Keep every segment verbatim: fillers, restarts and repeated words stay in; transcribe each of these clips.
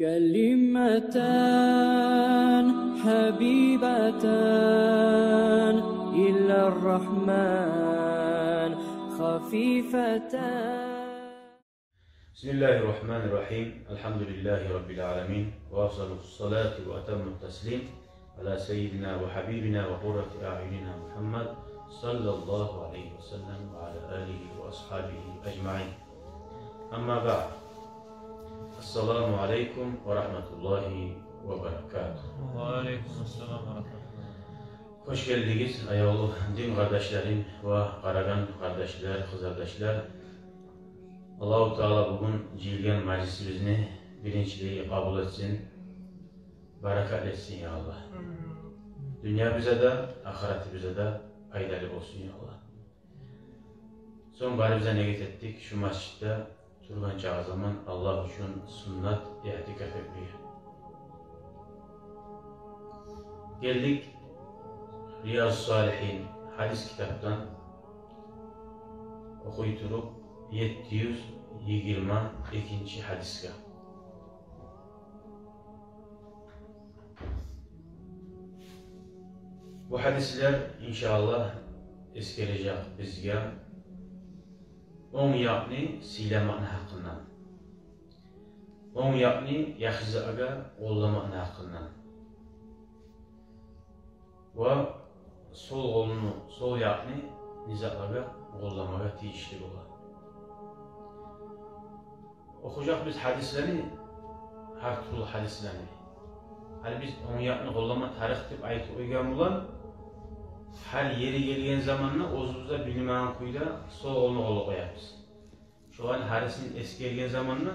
كلمتان حبيبتان إلى الرحمن خفيفتان. بسم الله الرحمن الرحيم. الحمد لله رب العالمين، وأفضل الصلاة وأتم التسليم على سيدنا وحبيبنا وقرة أعيننا محمد صلى الله عليه وسلم وعلى آله وأصحابه أجمعين. أما بعد. السلام عليكم ورحمة الله وبركاته. وعليكم السلام ورحمة الله. Хош гелдигиз, аявлу дин къардашларым ва къарагъан къардашлар, къызардашлар. Аллагьу Таала бугюн жыйылгъан мажлисибизни биринчилей къабул этсин, баракат этсин, я Аллагь. Дюньябызгъа да, ахыратыбызгъа да пайдалы болсун, я Аллагь. Сонг барыбыз да негет этдик шу межитде тургъан чакъы заман Аллагь учун суннат иътикаф этмеге. Гелдик Риязу Салигьин гьадис китапдан охуй туруп, етти юз йигирма экинчи гьадисге. Бу гьадислер, иншааллагь, эсгережек бизге онг якъны сыйламакъны гьакъындан, онг якъны яхшы затлагъа къолламакъны гьакъындан ва сол къолну, сол якъны не затлагъа къолламагъа тийишли бола. Охужакъбыз гьадислени, гьар тюрлю гьадислени. Гьали биз онг якъны къоллама тарыкъ деп айтып къойгъан булан, гьар ери гелген заманда оьзюбюз де билмеген кюйде сол къолну къоллап къоябыз. Шоланы гьарисин эсгерген заманда,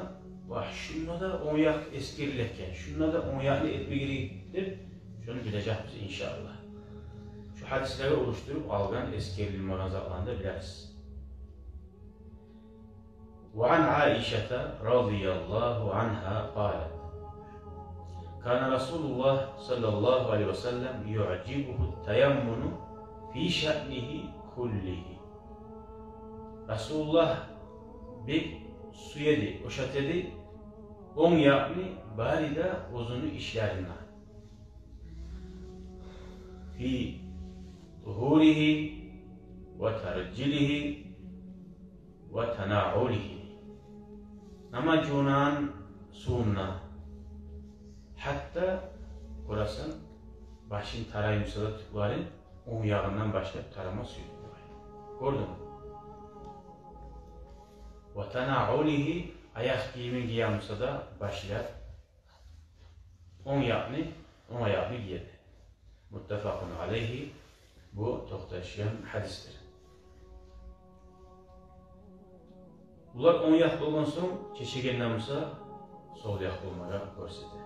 вагь, шунда да онг якъ эсгериле экен, шунда да онг якъны этме герек деп, шону билежекбиз, иншааллагь. Шу гьадислеге урушдуруп алгъан, эсгерилмеген затланы да билербиз. وعن عائشة رضي الله عنها قالت: كان رسول الله صلى الله عليه وسلم يعجبه التيمن في شأنه كله. Расулуллагь бек сюе эди, ошата эди онг якъны бары да оьзюню ишлеринде. في طهوره وترجله وتنعله. Намаз жувунагъан сувунда, гьатта, гёресен, башын тарай буса да тюклерин онг ягъындан башлап тарама сюе эди. Гёрдюнгмю? وتنعله, аякъ гийимин гие буса да башлап онг якъны, онг аякъны гие эди. متفق عليه, бу токъташгъан гьадисдир. Булар онг якъ болгъан сонг, чечегенде буса сол якъ болмагъа гёрсете.